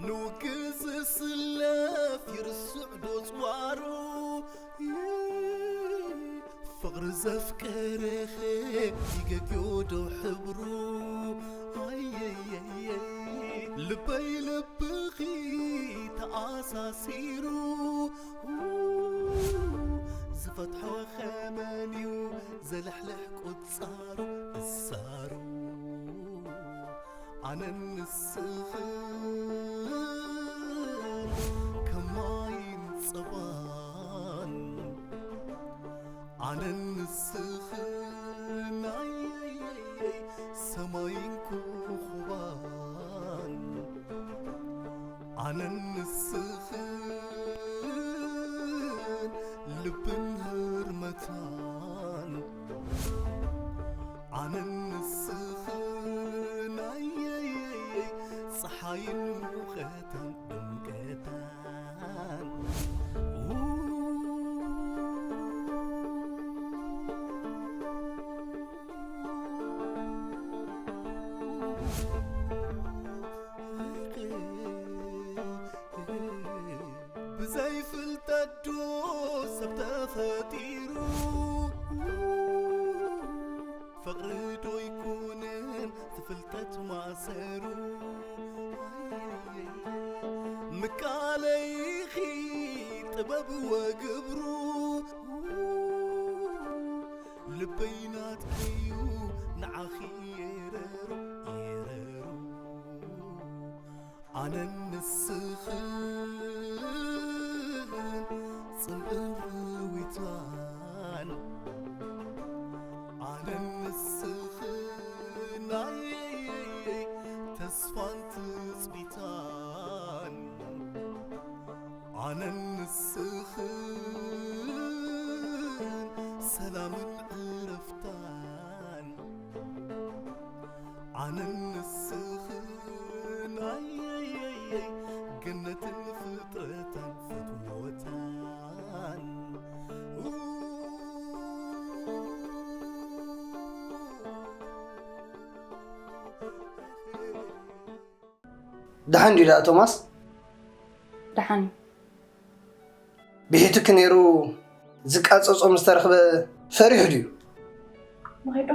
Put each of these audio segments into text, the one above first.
ንውግእ ዝስለፍ ይርስዕ ዶ ጽዋሩ? ፍቕሪ ዘፍቀረኸ ይገግዮ ዶ ሕብሩ? ኣየየየይ፣ ልበይ ልብኺ ተኣሳሲሩ፣ ዝፈትሖ ኸመንዩ ዘልሕልሕ ቁጻሩ እሳሩ። ኣነን ንስኽን ከም ማይን ጸባን፣ ኣነን ንስኽን ኣየየየይ ሰማይን ኮኾባን፣ ኣነን ንስኽን ልብን ህርመታን፣ ኣነን ንስኽን ኣየየየይ ጸሓይን ሙቐታን ድምቀታን። ብዘይ ፍልጠት ዶ ሰብ ተፈጢሩ? ፍቕሪ ዶ ይኮንን ፍልጠት ማእሰሩ? ምቃለይኺ ጥበብ ወግብሩ፣ ልበይ ናትኪዩ ንዓኺ የረሩ፣ የረሩ። ኣነን ንስኽን ጽምእን ርዊታን፣ ኣነን ንስኽን ኣየየየይ ተስፋን ትጽቢታን፣ ኣነን ንስኽን ሰላምን ዕረፍታን፣ ኣነን ንስኽን ኣየየየይ ገነትን ፍጥረታን ፍትወታን። ደሓን ድዩ ደኣ ቶማስ? ደሓን እዩ። ብሒቱኪ ነይሩ ዝቃጸጾ ምስ ተረኽበ ፈሪሑ ድዩ? ምኺዶ?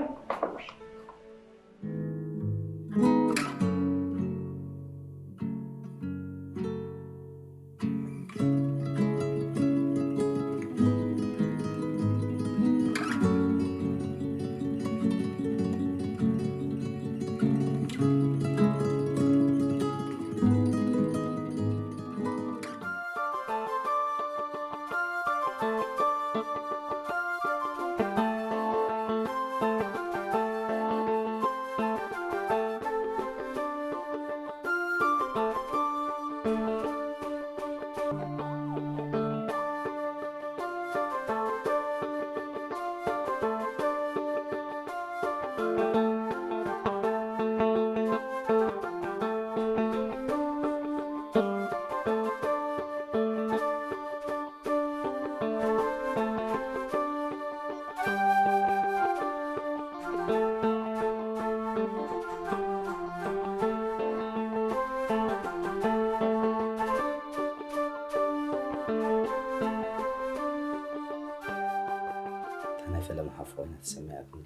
እታ ናይ ፈለማ ሓፍ ኮይና ተሰሚዓትኒ።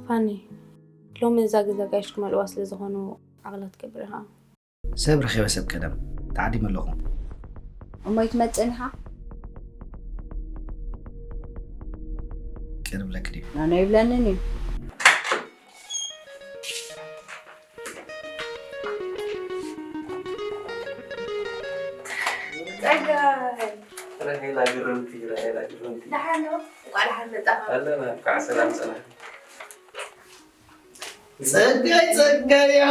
ፋኒ፣ ሎሚ እዛ ግዜ ኣጋይሽ ክመልእዋ ስለ ዝኾኑ ዓቕሊ ክትገብር ኢኻ። ሰብ ረኺበ ሰብ ቀደም ተዓዲመ ኣለኹ። እሞ ኣይትመጽእን ኢኻ? ቅር ብለኪ ድዩ? ኣነ ኣይብለንን እዩ። ጸጋይ። ራሄላ ግርምቲ፣ ራሄላ ግርምቲ። ደሓን ዶ? እንቋዕ ደሓን መጻኻ። ኣለና፣ እንቋዕ ሰላም ጸናሕ። ጸጋይ፣ ጸጋይ፣ ያ።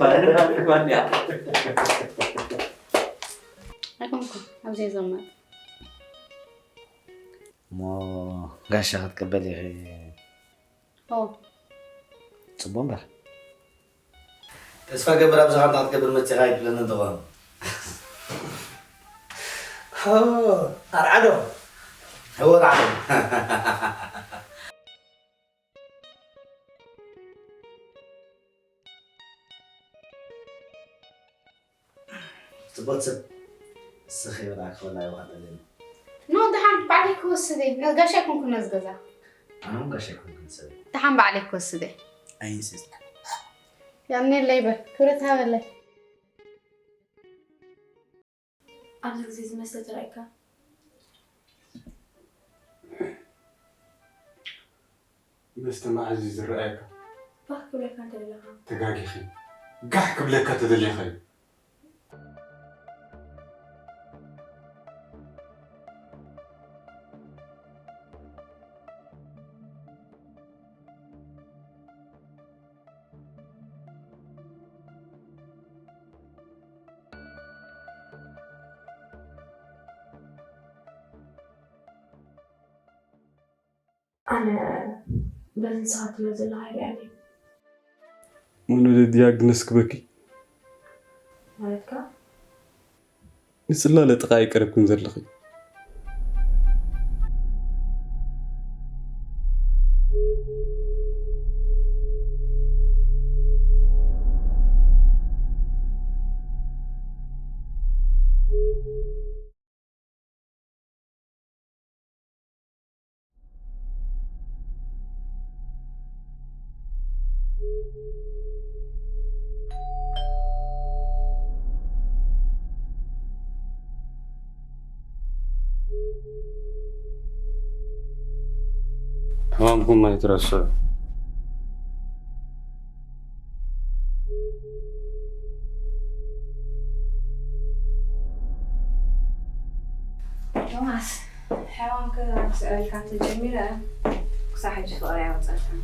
ማን፣ ማን፣ ማን፣ ያ። ኣኩም እኮ ኣብዚ ዘማት። እሞ ጋሻ ክትቅበል ኢኺ? ኦ። ጽቡቕ እምበር። ተስፋ ገብር፣ ኣብዚ ኸኣ እንታይ ክትገብር መጺኻ ኣይትብለኒ እንተኾን። ኦ፣ ኣርዓዶ። እወ፣ ኣርዓዶ። ጽቡቅ ሰብ ስኺ ወላ ክወላ ይዋደልን። ኖ፣ ደሓን ባዕለይ ክወስድ እየ። ነጋሻ ኣይኮንኩን ነዚ ገዛ። ኣነ እውን ጋሻ ኣይኮንኩን ሰብ። ደሓን ባዕለይ ክወስድ እየ። ኣይንስስካ። ያኔ ለይበል፣ ክብረት ሃበለይ። ኣብዚ ግዜ እዚ መስተ ተራእዩካ? መስተ መዓዝ እዩ ዝረኣየካ? ባህ ክብለካ እንተደለኻ። ተጋጊኺ። ጋሕ ክብለካ ተደሊኻ እዩ። ኣነ በዚ ንስኻ ትብሎ ዘለኻ ኣይርኣየንን። ምኑ ዲያግኖስ ክበኪ? ማለትካ? ንጽላለ ጥቓ ኣይቀረብክን ዘለኺ። ሕማምኩም ኣይትረስዑ። ቶማስ፣ ሕማምካ ክስዕረልካ እንተጀሚረ፣ ክሳዕ ሕጂ ፍቕሪ ኣይወጸልካን።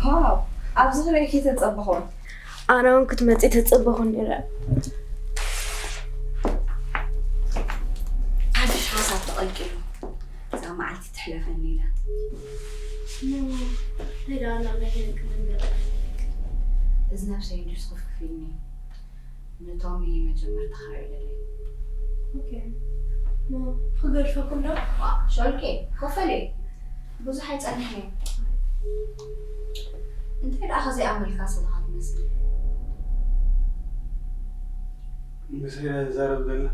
ዋው፣ ኣብዚ ክርእየኪ ተጸበኹ። ኣነ እውን ክትመጺ ተጸበኹ ነይረ። ሓድሽ ሓሳብ ተቐልቂሉ፣ እዛ መዓልቲ ትሕለፈኒ ኢለ። እሞ፣ እንታይ ደኣ ናብ ናይ ሄለን ክንብል? እዚ ነብሰይ እንድዩ ዝኽፍክፍ ኢልኒ። ንቶሚ መጀመርታ ክርእዮ ደልየ። ኦኬ። እሞ፣ ክገድፈኩም ዶ? ዋ፣ ሾልኬ፣ ኮፈሌ፣ ብዙሕ ኣይጸንሕን እየ። እንታይ ደኣ ከዚኣ መልካ ሰለኻ ትመስል? ምሳይ እያ ትዛረብ ዘላ።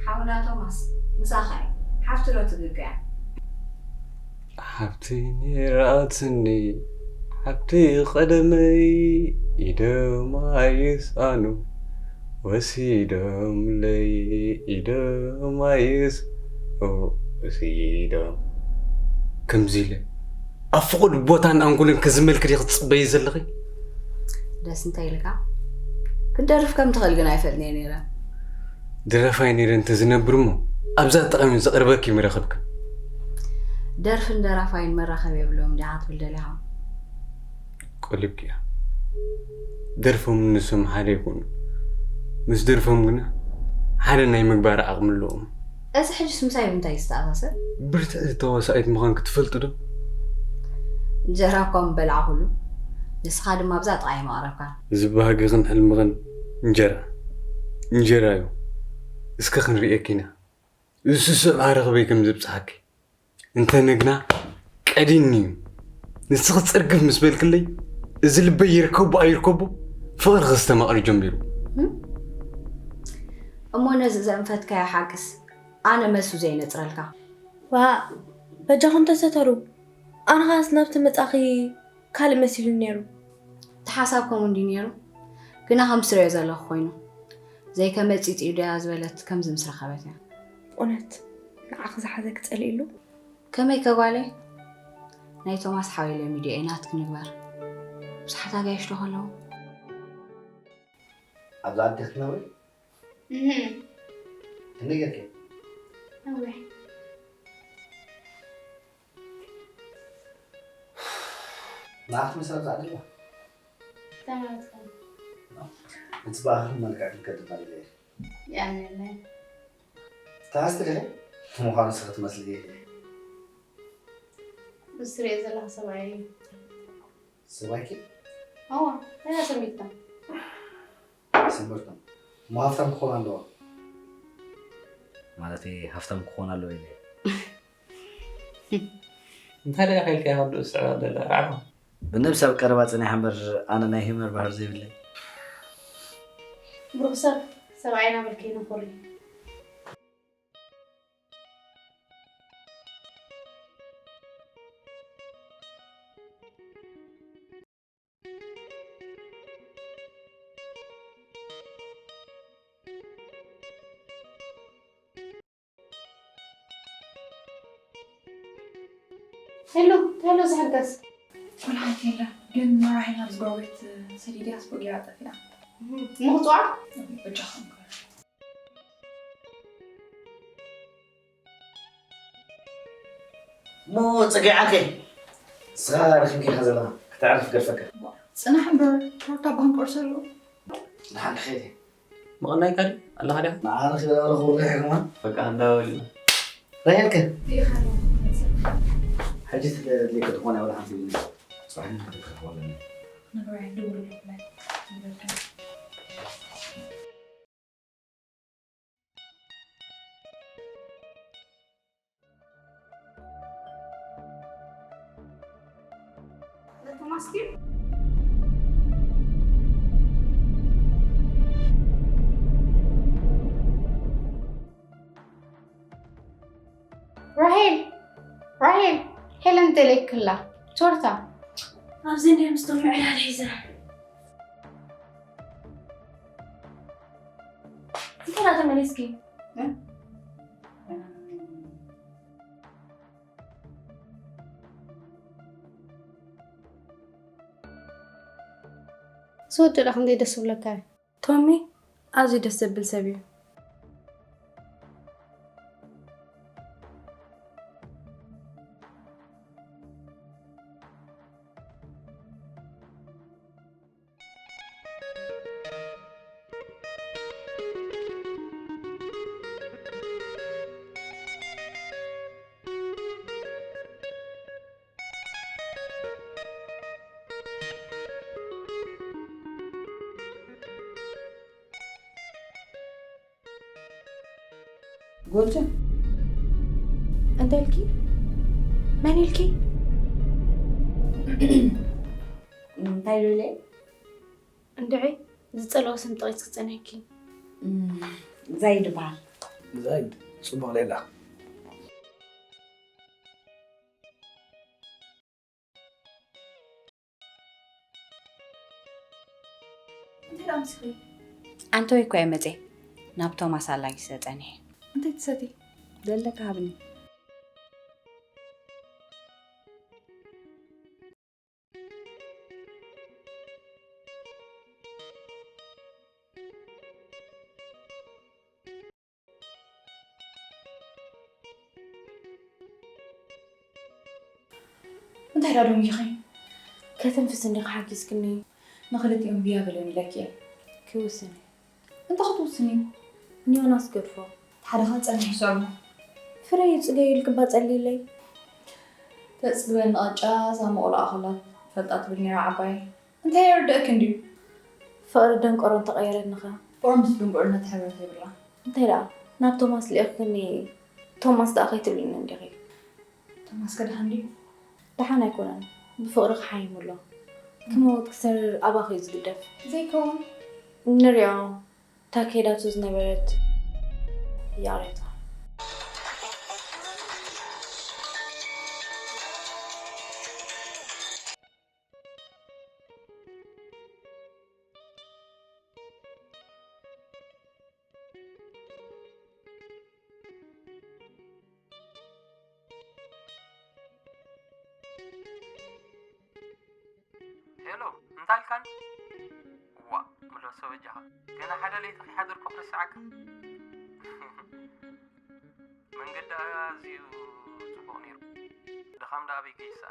ሓውና ቶማስ፣ ምሳኻ እየ። ሓፍቲ ዶ ትግገያ? ሓብቲ ነይራትኒ፣ ሓብቲ ቀደመይ፣ ኢዶም ኣይስኣኑ፣ ወሲዶምለይ፣ ኢዶም ኣይስ-፣ ኦ፣ ወሲዶም። ከምዚ ኢለ ኣብ ፍቑድ ቦታን ኣንጎልን ክዝመልኪ ዲኺ ትጽበዪ ዘለኺ? ደስ እንታይ ኢልካ? ክትደርፍ ከም ትኽእል ግን ኣይፈልጥን እየ ነይረ። ደራፋይ ነይረ እንተዝነብር እሞ፣ ኣብዛ ጠቐሚ ዘቕርበኪ ምረኸብክን። ደርፍን ደራፋይን መራኸቢ የብሎምን ዲኻ ክትብል ደሊኻ? ቆሊብኪ እያ። ደርፎምን ንሶም ሓደ ኣይኮኑን። ምስ ደርፎም ግና ሓደ ናይ ምግባር ዓቕሚ ኣለዎም። እዚ ሕጅስ ምሳይ ብምንታይ እዩ ዝተኣሳሰር? ብርትዕቲ ተዋሳኢት ምዃንኪ ትፈልጢ ዶ? እንጀራ እኳ ምበላዕኹሉ፣ ንስኻ ድማ ኣብዛ ጥቓይ ምቐረብካ። እዚ ባህግኽን ሕልምኽን እንጀራ፣ እንጀራ እዩ። እስከ ክንርእየኪ ኢና። እዚ ስሱዕ ኣረኽበይ ከም ዘብጽሓኪ። እንተ ነግና ቀዲኒ እዩ። ንስኺ ጽርግፍ ምስ በልክለይ፣ እዚ ልበይ ይርከቦ ኣይርከቦ፣ ፍቕሪ ክስተማቕር ጀሚሩ። እም? እሞ ነዚ ዘንፈትካዮ ሓቅስ፣ ኣነ መልሱ ዘይነጽረልካ። ዋእ፣ በጃኹም ተሰተሩ። ኣነ ኸኣስ ናብቲ ምጻኺ ካልእ መሲሉኒ ነይሩ። እቲ ሓሳብ ከምኡ እንድዩ ነይሩ፣ ግና ከም ስረዮ ዘለኹ ኮይኑ። ዘይከመ ጺጽ እዩ ድያ ዝበለት ከምዚ ምስ ረኸበት እያ። ብእውነት ንዓኺ ዝሓዘ ክጸልእሉ? ከመይ ከ ጓለይ? ናይ ቶማስ ሓወይ ሎሚ ድዮ ናትኪ ንግበር። ብዙሓት ኣጋይሽ ዶ ከለዉ? ኣብዛ ዓዲ ክትነብሪ? እህ። ክንደይ ጌርኪ? እወ። ንዓኺ ትመስል ኣብዛ ዓዲ ኣለዋ? እንታይ ማለት እዩ? እቲ ብኣኽሊ መልክዕ ክንከድና ኢለ እየ። የኣንየለይ። ትሓዝቲ ዲኺ? ንምዃኑ ንስኺ ትመስሊ ኢለ እየ። እዚ ትሪኦ ዘለኺ ሰብኣየይ እዩ። ሰብኣይኪ? እዋ፣ እንታይ እያ ሰሚትካ? ሰምበርኩም። እሞ ሃፍታም ክኾን ኣለዎ። ማለተይ ሃፍታም ክኾን ኣለዎ ኢለ እየ። እንታይ ደኣ ከይልካ ይኸዱ እስዕባ ደላ ራዕባ? ብነብሲ ኣብ ቀረባ ጸኒሓ እምበር ኣነ ናይ ሂመር ባህር ዘይብለይ። ብሩኽ ሰብ ሰብኣይና በልከይ ነኾሪ። ሄሎ፣ ሄሎ፣ ዝሕገዝ? ወላ ሓንቲ የለ፣ ግን መራሒና ብዝጎረቤት ሰዲድያ ስፖ ጌራ ጠፊኣ። እም፣ ምኽጽዋ? በጃኻ ምኽር። እሞ ጽግዒ ዓርከይ፣ ንስኻ ረኺብካ ኢኻ ዘለኻ፣ ክተዕርፍ ገድፈካ። ጽናሕ እምበር፣ ካርታ ባንክ ቁርሲ ኣለዎ። ደሓን ድሕሪ። መቐናይካ ድዩ? ኣለኻ ድያ? ንዓ ረኺበ ኣለኹ፣ ወላሂ ከማን። በቃ፣ እንዳበልና። ራሄልከ? ሕጂ ተድልየካ ዝኾነ ወላ ሓንቲ የብለይን። ጽባሕ ንግዲ ክትረኽቦ ኣለና። ነገራይ፣ ደውል ኣለኹ፣ ላይ። ራሄል፣ ራሄል፣ ሄለን ደለይክላ፣ ቶርታ። ኣብዚ እንድያ ምስቶም ምዕላል ሒዛ። እንታይ ደኣ ተመሊስኪ? እ? እዚ ወዲ ደኣ ክንደይ ደስ ዝብለካ እዩ። ቶሚ ኣዝዩ ደስ ዘብል ሰብ እዩ። ጎልጀ፣ እንታይ ኢልኪ? መን ኢልኪ? እንታይ ኢለ? እንድዒ፣ ዝጸልኦ ስም ጠቒስ ክጸንሐኪ። እም፣ ዛይድ ይበሃል። ዛይድ፣ ጽቡቕ ሌላ። እንታይ ደኣ ኣምሲኺ? ኣንተ ወይ እኮ እየ መጽየ። ናብ ቶማስ ኣላጊሰ ጸኒሐ። እንታይ ትሰቲ? ዘለካ ሃብኒ። እንታይ ደኣ ደንጊኺ? ከተንፍስ እንዲኺ ሓጊዝክኒ። ንኽልቲኦም ብያ በለን ኢለኪ እየ። ክውስን እየ። እንታይ ክትውስኒ? ንዮናስ ገድፎ። ሓደ ኸኣ ጸኒሑ ስዕሞ። ፍረዩ ጽገዩ ኢልኪ እባ ጸልይለይ። ተጽግበኒ ቐጫ እዛ መቑሎ ኣኸላት ፈልጣ ትብል ነይራ ዓባይ። እንታይ የርድእክ እንድዩ? ፍቕሪ ደንቆሮ እንተቐየረኒ ኸ? ፍቕሪ ምስ ድንቁርነት ሕብረት የብላን። እንታይ ደኣ፣ ናብ ቶማስ ልኢኽክኒ፣ ቶማስ ደኣ ከይትብልኒ እንዲኺ? ቶማስ ከ ደሓን ድዩ? ደሓን ኣይኮነን፣ ብፍቕሪ ክሓይም ኣሎ። ክመውት ክሰርር ኣባኺ እዩ ዝግደፍ። ዘይከውን። ንሪኦ፣ እታ ከይዳቶ ዝነበረት ይቕሬታ። ሄሎ፣ እንታይ ኢልካኒ? ዋ፣ ምለሶ በጃኻ። ገና ሓደ ለይቲ ከይሓደርኩ ክርስዓካ። መንገዲ ኣዝዩ ጽቡቕ ነይሩ። ድኻም ደኣ ኣበይ ገይሳ?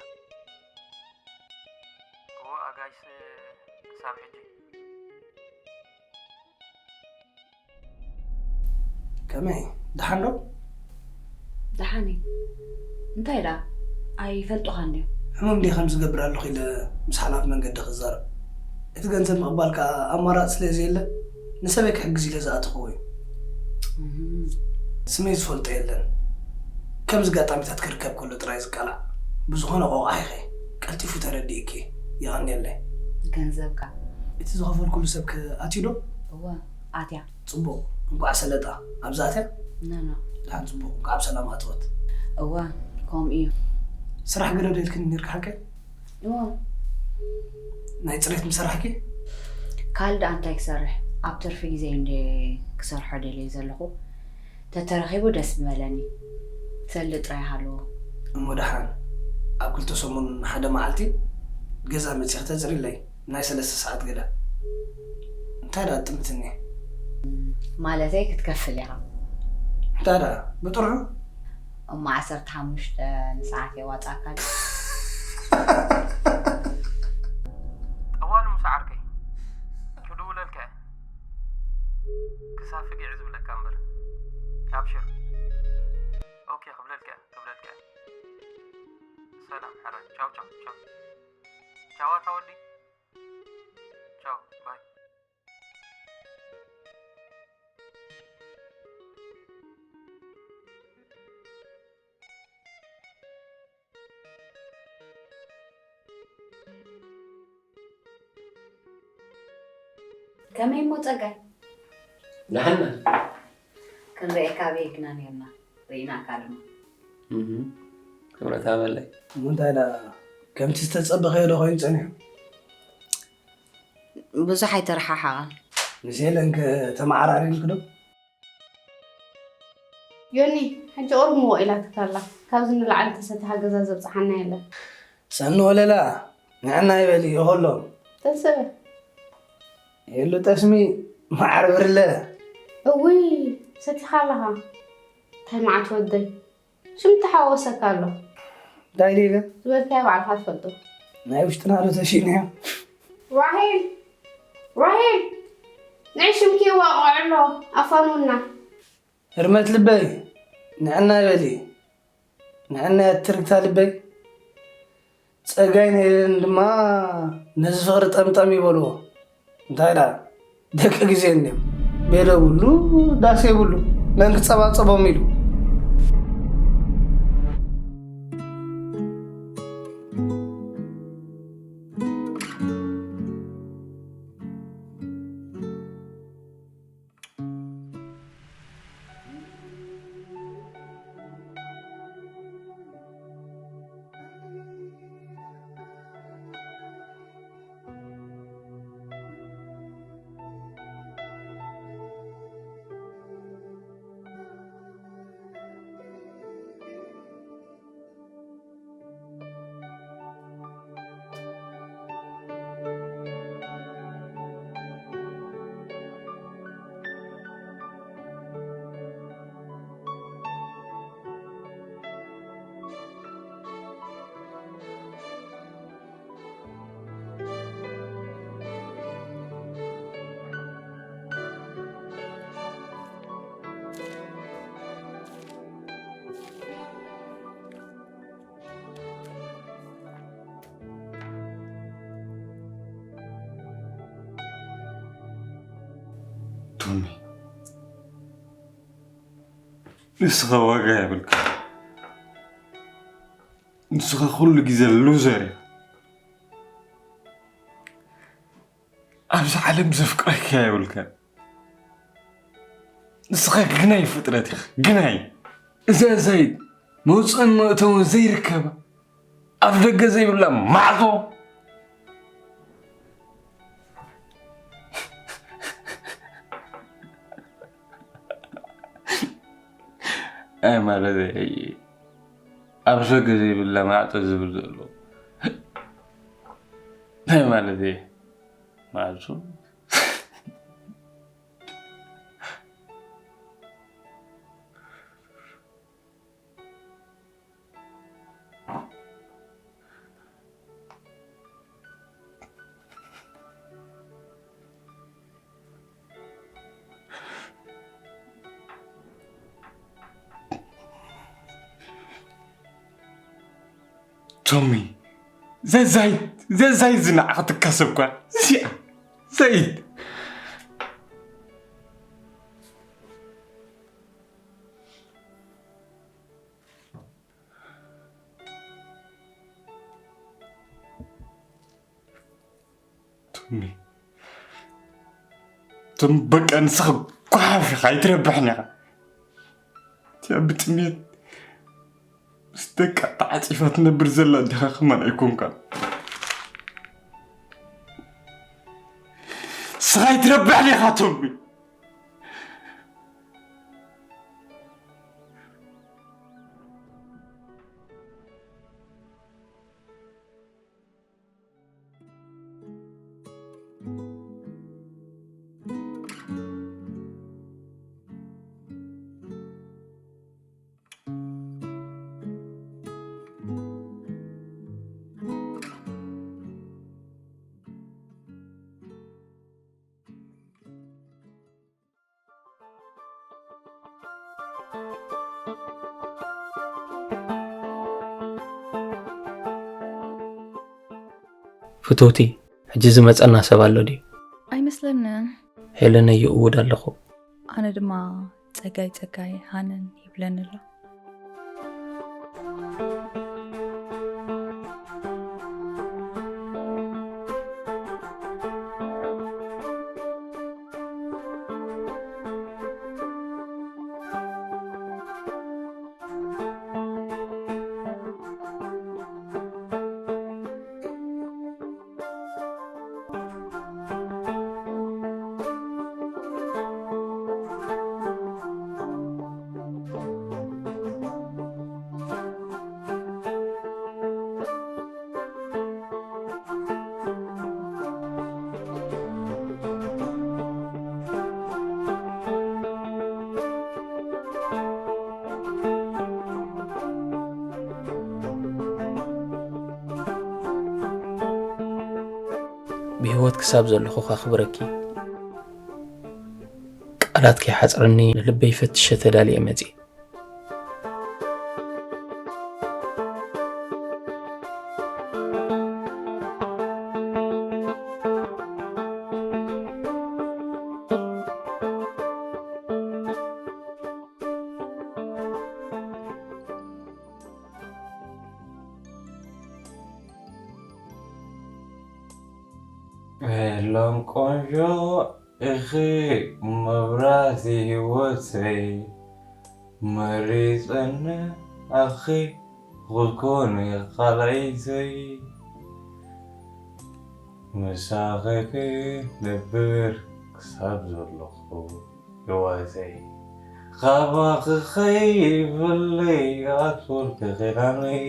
እወ፣ ኣጋይሽ ክሳብ ሕጂ። ከመይ፣ ደሓን ዶ? ደሓን እየ። እንታይ ደኣ? ኣይፈልጡኻን ድዮም? ሕሙም ድየ ከም ዝገብር ኣለኹ ኢለ ምስ ሓላፊ መንገዲ ክዛረብ። እቲ ገንዘብ ምቕባል ከኣ ኣማራጺ ስለ ዘየለ፣ ንሰበይ ክሕግዝ ኢለ ዝኣተኽዎ እዩ። እህ። ስመይ ዝፈልጦ የለን። ከምዚ ኣጋጣሚታት ክርከብ ከሎ ጥራይ ዝቃላዕ። ብዝኾነ ቆቋሕ ኢኺ። ቀልጢፉ ተረዲእኪ። የቐንየለይ። ገንዘብካ? እቲ ዝኸፈልኩሉ ሰብ ከ ኣትዩ ዶ? እወ፣ ኣትያ። ጽቡቕ፣ እንቋዕ ሰለጣ ኣብዛ ኣትያ። ኖ፣ ኖ። ደሓን፣ ጽቡቕ፣ እንቋዕ ብሰላም ኣተወት። እወ፣ ከምኡ እዩ። ስራሕ ገለ ዶ ኢልክኒ ነይርኪ ሓቀይ? እወ። ናይ ጽሬት ምሰራሕኪ? ካልእ ደኣ እንታይ ክሰርሕ? ኣብ ትርፊ ግዜ እንደ ክሰርሖ ደልየ ዘለኹ። ተተረኺቡ ደስ ምበለኒ። ሰልዲ ጥራይ ሃልዎ። እሞ ደሓን፣ ኣብ ክልተ ሰሙን ሓደ መዓልቲ ገዛ መጺኺ ተጽርይለይ፣ ናይ ሰለስተ ሰዓት ገለ። እንታይ ደኣ ትጥምትኒ? ማለተይ ክትከፍል ኢኻ። እንታይ ደኣ፣ ብጥርሑ? እሞ ዓሰርተ ሓሙሽተ ንሰዓት የዋጻእካ። ጠዋሉ ምስ ዓርከይ ክድውለልካ እየ። ክሳብ ፍጊዕ ዝብለካ እምበር። ኣብሽር። ኦኬ፣ ክብለልካ እየ፣ ክብለልካ እየ። ሰላም፣ ሕራይ። ቻው፣ ቻው፣ ቻው። ቻው፣ ኣታ ወዲ። ቻው፣ ባይ። ከመይ እሞ ጸጋይ? ደሓና። ክንርእየካ ኣበይ ግና ኔርና? ርኢናካ ድማ። እህ፣ ክብረት ሃበለይ። እሞ እንታይ ደኣ፣ ከምቲ ዝተጸበኸዮ ዶ ኮይኑ ጸኒሑ? ብዙሕ ኣይተረሓሓቐን። ምስ ሄለን ከ ተመዓራሪልኪ ዶ? ዮኒ፣ ሕጂ ቁሩብ ምውቕ ኢላትካ ኣላ። ካብዚ ንላዕሊ ተሰቲኻ ገዛ ዘብጽሓና የለን። ሰኒ ወለላ፣ ንዕና ይበሊ ይኸሎም። ተንስእ። የሉ ጠስሚ፣ መዓር ብርለ። እውይ፣ ሰቲኻ ኣለኻ። እንታይ መዓት ወደይ። ሽም ተሓወሰካ ኣሎ። እንታይ ኢለ? ዝበልካዮ ባዕልኻ ትፈልጦ። ናይ ውሽጥና ዶ ተሽኢንዮ? ራሄል! ራሄል! ንዒ ሽምኪ ይዋቕዖ ኣሎ። ኣፋንውና። ህርመት ልበይ፣ ንዕና ይበሊ። ንዕና ትርግታ ልበይ። ጸጋይ ንኤለን ድማ ነዚ ፍቕሪ ጠምጠም ይበልዎ። እንታይ ደኣ፣ ደቂ ግዜ እንድዮም። ቤት የብሉ፣ ዳስ የብሉ። መን ክጸባጸቦም ኢሉ። ቶሚ፣ ንስኻ ዋጋ የብልካ። ንስኻ ኩሉ ግዜ ሉዘር ኢኻ። ኣብዚ ዓለም ዘፍቅረካ የብልካን። ንስኻ ግናይ ፍጥረት ኢኻ፣ ግናይ። እዛ ዛይድ መውፅእን መእተውን ዘይርከባ፣ ኣፍ ደገ ዘይብላ ማዕጾ። ኣይ ማለት እየ። ኣብ ሰገ ዘይብላ ማዕጾ ዝብል ዘሎ። እንታይ ማለት እየ? ማዕጾ? ቶሚ፣ ዘዛይድ፣ ዘዛይድ ዝነዓኸትካ ሰብ እኳ እዚኣ፣ ዘይድ። ቶሚ፣ ትም በቃ ንስኻ ጓሓፍ ኢኻ ኣይትረብሕን ኢኻ። እቲኣ ብጥሜት ምስ ደቃ ተዓፂፋ ትነብር ዘላ ኣዴኻ ከማን ኣይኮንካን። ንስኻ ኣይትረብሕን ኢኻ ቶሚ። ፍትውቲ፣ ሕጂ ዝመጸና ሰብ ኣሎ ድዩ? ኣይመስለንን። ሄለነይ ይእውድ ኣለኹ። ኣነ ድማ ጸጋይ ጸጋይ ሃነን ይብለኒ ኣሎ። ብህይወት ክሳብ ዘለኹ ከኽብረኪ፣ ቃላት ከይሓጽረኒ ንልበይ ፈትሸ ተዳልየ መጽየ። ሄለን ቆንጆ ኢኺ መብራህቲ ህይወተይ፣ መሪጸኒ ኣኺ ክትኮኒ ካልኣይተይ። ምሳኺ ክነብር ክሳብ ዘለኹ ህይወተይ፣ ካባኺ ከይፍለይ ኣትወልኪ ኪዳነይ።